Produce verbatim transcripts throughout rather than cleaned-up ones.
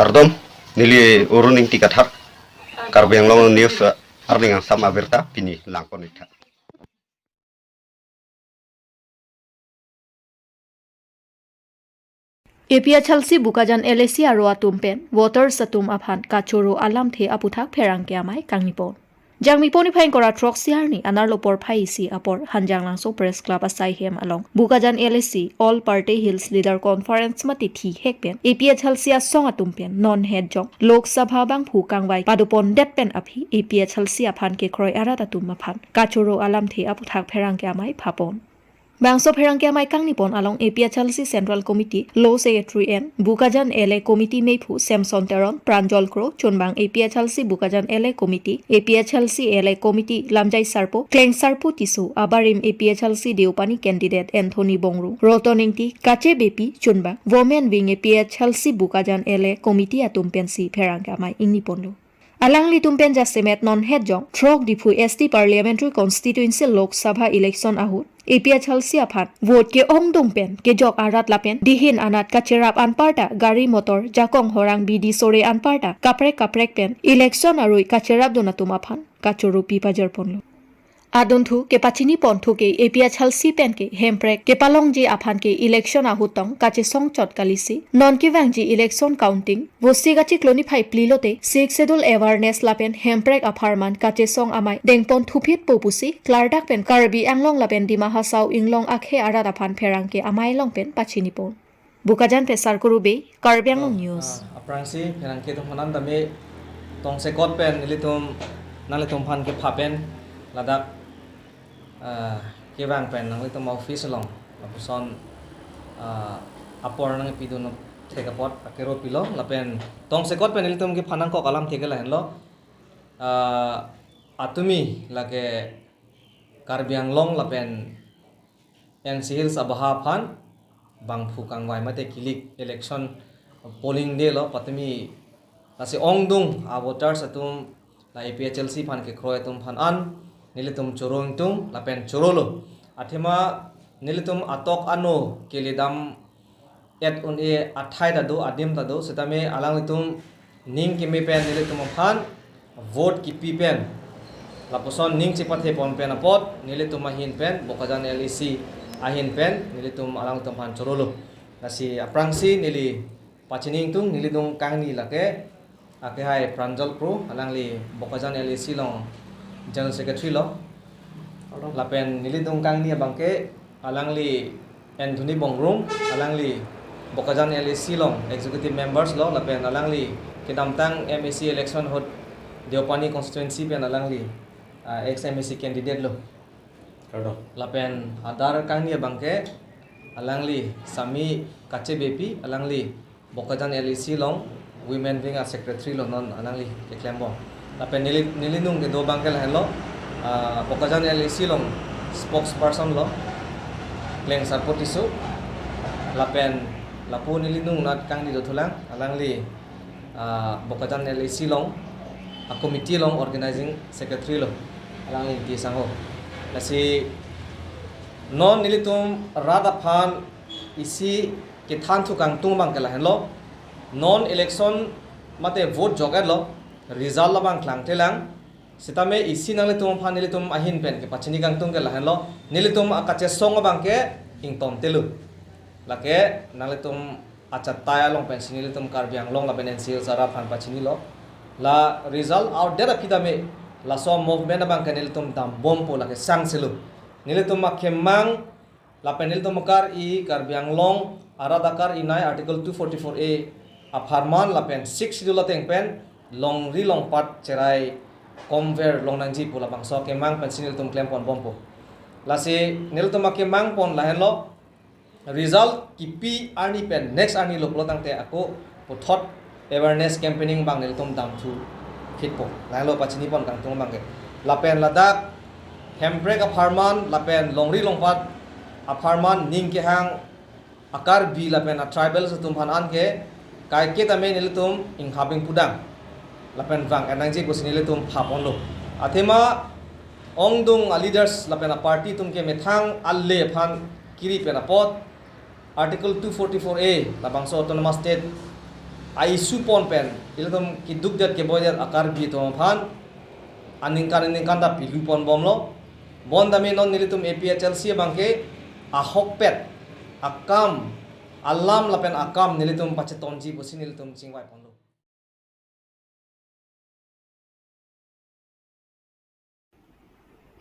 Kardom, neli Arun Ingti Kathar, Karbi Anglong News, eh, arni angsam abirta pini langpon-iktha. A P H L C Bokajan L A C aro atum pen voters atum aphan kachoro alamthe aputhak pherangke amei kangnipon. Jangmi pon niphai ingkoi ra throksi arni anerlo porphai isi apor Hanjanglangso Press Club asai hem along Bokajan L A C All Party Hills Leader Conference mate thihek pen A P H L C asong atum pen non het jong Lok Sabha bangphu kangvai padopondet pen aphi A P H L C aphan kekroi arat atum aphan kachoro alamthe aputhak pherangke amei phapon. Bangso pherangke amei kangnipon along A P H L C Central Committee Law Secretary and Bokajan L A Committee meiphu Samson Teron, Pranjal Kro, chunbang A P H L C Bokajan L A Committee, A P H L C L A Committee Lamjai Sarpo, Kleng Sarpo Tisso, abarim A P H L C Deopani candidate Anthony Bongrung, Roton Ingti, Kache Beypi, chunbang Women Wing A P H L C Bokajan L A Committee atum pensi pherangke amei ingniponlo. Alanglitum pen jasemet non het jong throk Diphu S T Parliamentary Constituency Lok Sabha election ahut A P H L C aphan vote ke-ongdung pen kejok arat lapen dihin anat kacherap anparta gari motor jakong horang bidi sore anparta kaprek kaprek pen election arui kacherapdun atum aphan kachoro pi pajarponlo. Adunthu kepachiniponthu ke A P H L C pen ke Hemprek kepalongji aphan ke election ahut tong kachesong chot kalisi. Non kevangji election counting vosi kachiklo niphai phli lote Sixth Schedule awareness lapen Hemprek apharman kachesong amei dengpon thuphitpo pusi klardak pen Karbi Anglong lapen Dima Hasao inglong akhei arat aphan pherangke amei along pen pachinipon. Bokajan pen Sarkuru Bey, Karbi Anglong News. Ah, aphrangsi pherangke atum aphan an dame tongsekot pen nelitum nanglitum aphan kepha pen ladak, ah, kevang pen nanglitum office along lapuson, ah, apor nangpidun thek apot akero pilo lapen tongsekot pen nelitum kepha nangkok alamthe ke lahenlo, ah, atumi lake Karbi Anglong lapen N C Hills abaha aphan bangphu kangvai mate kilik election polling day lo patumi lasi ongdung a voters atum la A P H L C aphan kekroi atum aphan an nelitum choro ingtung lapen chorolo. Athema nelitum atok ano keledam et un-e athai ta do, adim ta do, setame alanglitum ning keme pen nelitum aphan vote kipi pen lapuson ning chepathepon pen apot nelitum ahin pen Bokajan L A C ahin pen nelitum alanglitum aphan chorolo. Lasi aphrangsi neli pachini ingtung, neli dung kangni lake, akehai Pranjal Kro, alangli Bokajan L A C along General Secretary lo. Lapen neli dung kangni abangke alangli Anthony Bongrung, alangli Bokajan L A C along executive members lo, lapen alangli kedamtang M A C election ahut Deopani constituency pen alangli, ah, ex M A C candidate lo. Kardom. Lapen adar kangni abangke alangli Sami Kache Beypi, alangli Bokajan L A C along Women Wing a Secretary lo, non alangli keklembom. Lapen neli, neli nung kedo abangke lahenlo, ah, Bokajan L A C along spokesperson lo, Kleng Sarpo Tisso. Lapen lapu neli nung nat kangni dothulang, alangli, ah, Bokajan L A C along a committee along organizing secretary lo, alangli Ingti Sangho. Lasi non nelitum rat aphan isi kethan thu kangtung abangke lahenlo. Non election mate vote jok-etlo, result labang klangklelang. Setame isi nanglitum aphan nelitum ahin pen kepachini kangtung ke lahenlo. Nelitum akachesong abangke ingtontelo. Lake nanglitum achatai along pensi nelitum Karbi Anglong lapen N C Hills arat aphan pachinilo. La result out det aphi tame laso movement abangke nelitum dambompo, lake sangselo. Nelitum akemang lapen nelitum akar-i Karbi Anglong arat akar-inei Article two forty-four A apharman lapen Sixth Schedule ateng pen longri longpat cherai komver longnangji pu labangso akemang pensi nelitum klemponbompo. Lasi nelitum akemang pon lahenlo, result kipi arni pen next arni lo pulo tangte ako puthot awareness campaigning abang nelitum damthu phitpo. Lahenlo pachinipon kangtung abangke. Lapen ladak Hemprek apharman lapen longri longpat apharman ning kehang a Karbi lapen a tribals atum aphan anke kaike tame nelitum inghap ingpudang lapen vang-et nangji pusi nelitum phaponlo. Athema ongdung a leaders lapen a party atum ke methang ale aphan kiri pen apot Article two forty-four A labangso Autonomous State a-issue pon pen ilitum keduk det keboi det a-Karbi atum aphan aningkan aningkan ta pilu pon bomlo. Bonta me non nelitum A P H L C abangke ahokpet akam, alam lapen akam nelitum pachetonji pusi nelitum chingvai ponlo.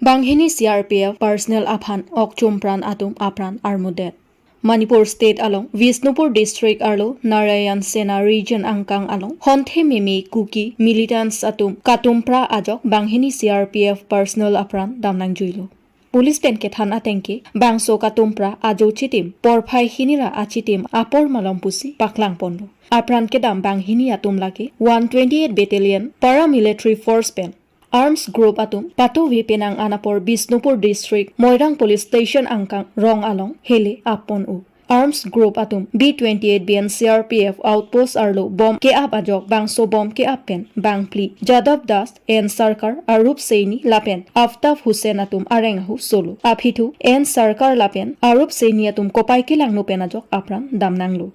Banghini C R P F personnel aphan okchum pran atum apran armudet. Manipur State along Bishnupur District arlo Narayan Sena Region angkang along honthe meme Kuki militants atum katumpra ajok banghini C R P F personnel apran damnangjuilo. Police pen kethan atengke bangso katumpra ajo chitim porphai hini ra achitim apor malom pusi paklang ponlo. Apran kedam banghini atum lake one twenty-eight Battalion Paramilitary Force pen arms group atum patovi penang anapor Bishnupur District Moirang Police Station angkang rong along hele ap pon-o. Arms group atum B twenty-eight B and C R P F outpost arlo bom ke-ap ajok bangso bom ke-ap pen bangphli Jadav Das, N Sarkar, Arup Saini lapen Aftab Hussain atum areng ahu solo. Aphi thu N Sarkar lapen Arup Saini atum kopai kelangno pen ajok apran damnanglo.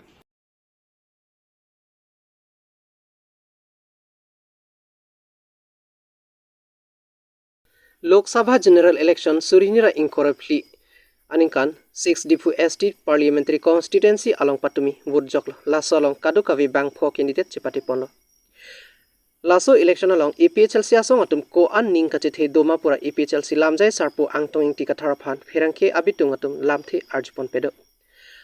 Lok Sabha General Election suri hini ra ingkoi ra phli aningkan six Diphu S T Parliamentary Constituency along patumi vote joklo. Laso along kadokave bangpho candidate chepate ponlo. Laso election along A P H L C asong atum ko-an ning kachethe doma pura A P H L C lamjai sarpo Angtong Ingti Kathar aphan pherangke abitung atum lamthe arjupon pedo.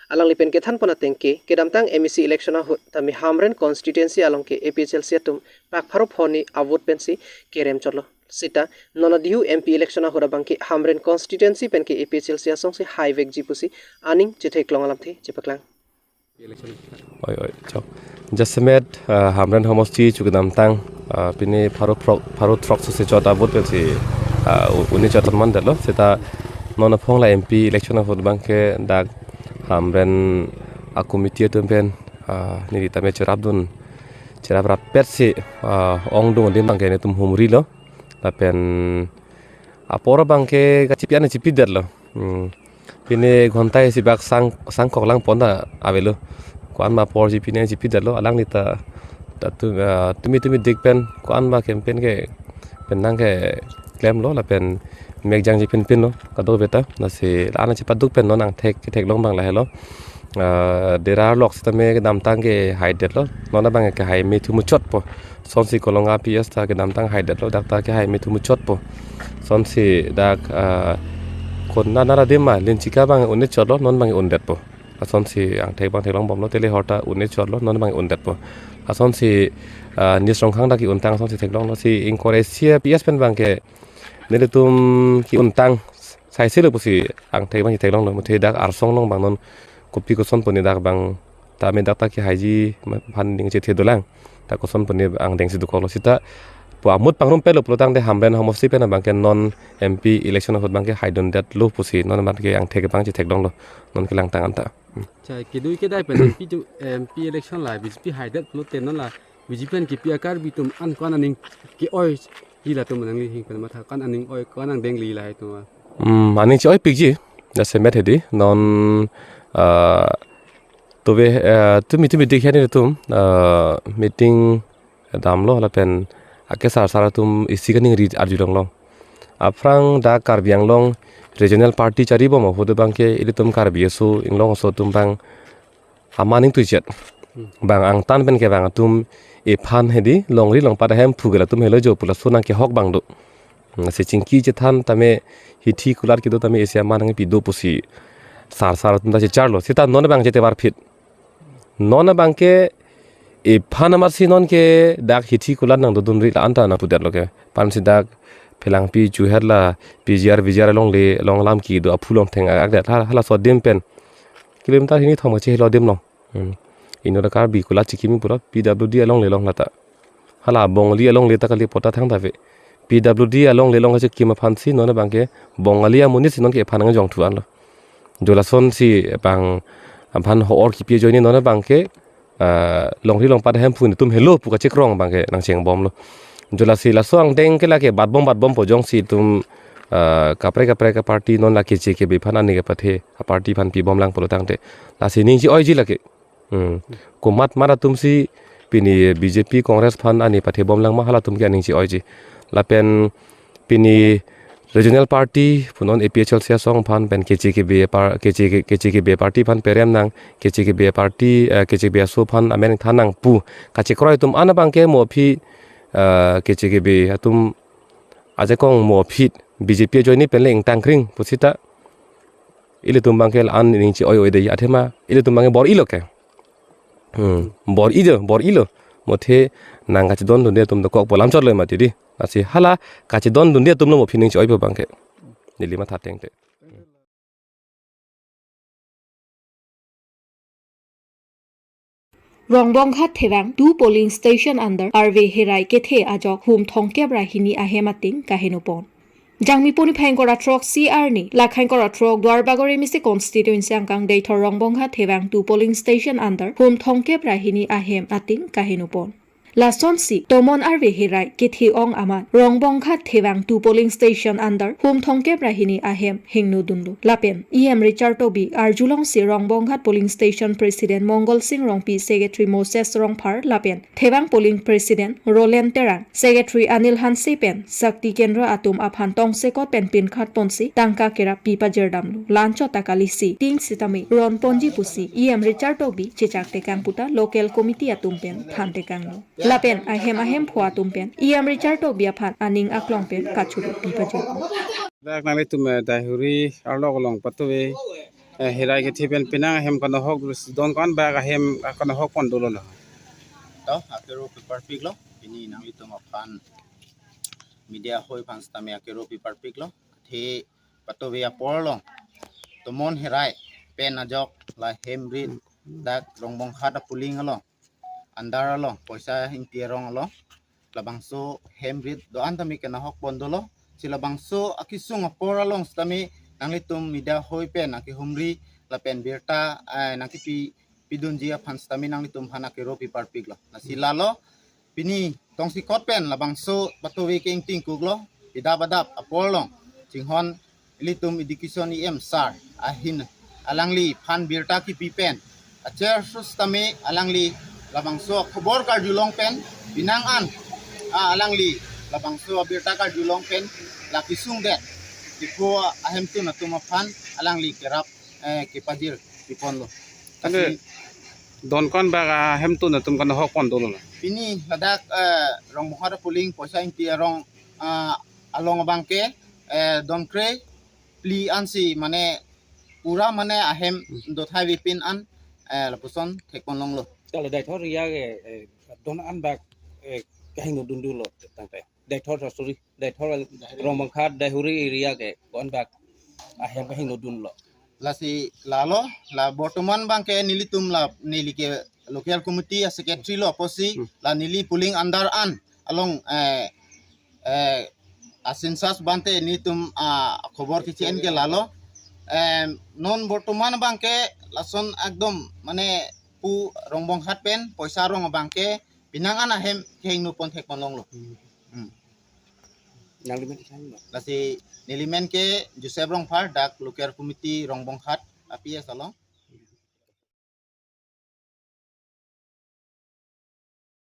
Alangli pen kethan pon atengke kedamtang M A C election ahut tame Hamren constituency along ke A P H L C atum pak pharo pho ni avote pensi kerem chotlo. Seta non adihu M P election ahut abangke Hamren constituency penke A P H L C asong si haivekji pusi aning chetheklong alamthe chepaklang. Oi, oi, chok. Jasemet, ah, Hamren homosti chu kedamtang, ah, pini pharo throk, pharo throk sose chot avote pensi, ah, u-, uni chot mandet lo. Seta non aphong la M P election ahut abangke dak Hamren a-committee atum pen, ah, neli tame cherapdun, cherap rappetsi, ah, ongdung adim abangke netum humrilo. Lapen apor abangke kachipi an chipidetlo. Hmm. Pini ghonta isi bak sang, sangkok lang pon ta avelo. Ko-an ma apor si pini chipidetlo. Alangli ta, ta tu, ah, tumi tumi dik pen ko-an ma campaign ke pen nangkeklemlo lapen mekjangji pinpinlo kadokave ta. Lasi la-an chipaduk pen non angthek, theklong abang lahelo. Ah, dera lok sitame kedamtang kehaidetlo. Non abang kehai methu muchotpo. Sonsi Kolonga P S ta kedamtang haidetlo, dak ta kehai methu muchotpo. Sonsi dak, ah, kona nara dema Linchika abang un-e chotlo, non abang undetpo. Asonsi angthek abang theklong bomlo, tele horta un-e chotlo, non abang undetpo. Asonsi, ah, Nisrongkhang dak ke-untang asonsi theklonglo, si ingkoi ra isi P S pen abangke nelitum ke-untang saiselo pusi angthek abang theklonglo, muthe dak arsong along abang non kopi koson puni dak abang tame dak ta kehaiji aphan ning chethe dolang. Ta koson puni angdeng si dokoklo seta pu amut pangrum pelo pulotangte Hamren homosti pen abangke non M P election ahut abangke haidundetlo pusi non abangke angthek abang chetheklonglo non kelangtang anta. Hmm. Chai kedui kedai pen M P tu M P election la B J P haidet pulote non la B J P an kipi a-Karbi atum an ko-an aning ke-oiji latum nangli hing pen matha ko-an aning oi ko-an angdeng li lahai atum. Hmm, aning che-oipikji, jasemet hedi non, ah, tove, ah, tumi tumi dikhen atum, ah, meeting damlo lapen akesar sar atum isi kaningri arjulonglo. Aphrang dak Karbi Anglong regional party chari bom ahut abangke ilitum Karbi aso inglong aso atum abang aman ingtuichet. Hmm. Bang angtan pen kevang atum ephan hedi longri longpat ahemphu ke latum helo jo pu laso nangkehok abang do. Hmm, si chingki chethan tame hithi kulat kedo tame isi aman nangpi do pusi sar sar atum ta checharlo. Seta non abang chetevar phit. Non abangke ephan amatsi nonke dak hithi kulat nangdodunri la-an ta nangpudetlo ke. Pensi dak Phelangpi chuhet la P G R V G R alongle along alam kedo aphu along theng akdet ha, halaso adim pen kilometer hini thom kachehelo adim along. Hmm. Inut a-Karbi kulat chikimi pura P W D alongle along lata. Hala Bongali alongle ta kali pota thangta ave. P W D alongle along kachikim aphansi non abangke Bongali amonit si nonke ephan nangjongthu anlo. Jo lasonsi bang aphan ho-or kipi ajoine non abangke, ah, longri longpat ahemphu netum helo pu kachekrong abangke nangchengbomlo. Jo lasi laso angdeng ke lake batbom batbompo jongsi itum, ah, kaprek kaprek a-party non lake che ke bephan ani kepathe a-party aphan pibomlang pulotangte. Lasi ning che-oiji lake. Hmm. Komat mat atumsi pini B J P Congress aphan ani pathebom lang ma halatum ke aning chi-oiji. Lapen pini regional party punon A P H L C asong aphan pen K C K B A par-, K C K, K C K B A party aphan perem nang, K C K B A party, eh, K C K B A aso aphan amen than nang pu kachekroi atum an abang ke mo aphi, eh, K C K B A atum ajakong mo aphi B J P ajoine pen le ingtang kring pusita ilitum abang ke an ning chi-oi-oi dei athema ilitum abang ke bor-ilo ke. Hmm, bor-ijo, bor-ilo. Mo athe nang kachedondunde atum dokok pu alam chotlo mati dei. Lasi hala kachedondunde atum lo mo aphi ning chi-oipo abang ke. Neli matha tengte. Rongbonghat Thevang two polling station under arve herai kethe ajok hum thomkep ra hini ahem ating kaheno pon. Jangmi poni phai ingkoi ra throk isi arni, lakha ingkoi ra throk Duarbagori misi constituency angkang Deithor Rongbonghat Thevang two polling station under hum thomkep ra hini ahem ating kaheno pon. Lasonsi tomon arve herai kethe ong amat Rongbonghat Thevang two polling station under hum thomkep ra hini ahem hingno dunlo. Lapen E M Richard Tokbi arjulongsi Rongbonghat polling station president Mongol Sing Rongpi, secretary Moses Rongphar lapen Thevang polling president Roland Terang, secretary Anil Hanse pen Shakti Kendra atum aphan tongsekot pen pinkhat ponsi tangka kerap pi pajirdamlo. La-anchot ta kalisi ting sitame ron ponji pusi E M Richard Tokbi chechak tekang puta local committee atum pen than tekanglo. Lapen ahem ahemphu atum pen E M Richard Tokbi aphan aning aklong pen kachoro pi pajir. Dak nanglitum, eh, Daihuri arlo along patove, eh, herai kethe pen penang ahem kanohok dus don ko-an bak ahem kanohok pon dolo lo. To, akero pi parpiklo, pini nanglitum aphan media hoi aphan sitame akero pi parpiklo. Athe patove apor along tomon herai pen ajok la hem rit dak Rongbonghat a polling along andar along Poisa Ingti arong along labangso hem rit do-an tame kenahok pon dolo. Si labangso akesung apor along sitame nanglitum media hoi pen akehumri lapen birta, eh, nangkepi pidunji aphan sitame nanglitum aphan akero pi parpiklo. Lasi lalo pini tongsekot pen labangso patove ke ingtingkuklo, pidap adap apor along chinghon ilitum education E M sir ahin alangli aphan birta kipi pen acher sus tame alangli labangso khobor karjulong pen penang an, ah, alangli labangso birta karjulong pen la kesung det kipho ahemtun atum aphan alangli kerap, eh, kepajir pi ponlo. Ante kasi don ko-an bak ahemtun atum kanohok pon dolo lo. Pini ladak, eh, Rongbonghat a polling Poisa Ingti arong, ah, along abang ke, eh, don kre phli ansi mane pura mane ahem dothai vepin an, eh, lapuson thek pon longlo. Kala Deithor area ke, eh, don an bak, eh, kahingno dun dolo tangte. Deithor, sorry, Deithor Rongbonghat Daihuri area ke ko-an bak ahem kahingno dunlo. Lasi lalo, la bortoman abang ke nelitum la neli ke local committee a secretary lo apotsi, hmm, la neli polling andar an along, eh, eh, a census bante nelitum, ah, khobor kechi-en ke lalo. Em, non bortoman abang ke lason ekdom mane pu Rongbonghat pen Poisa arong abang ke penang an ahem kehingno pon thek pon longlo. Hmm. Hmm. Nanglimen ke sanglo. Lasi nelimen ke Joseph Rongphar, dak local committee Rongbonghat a P S along.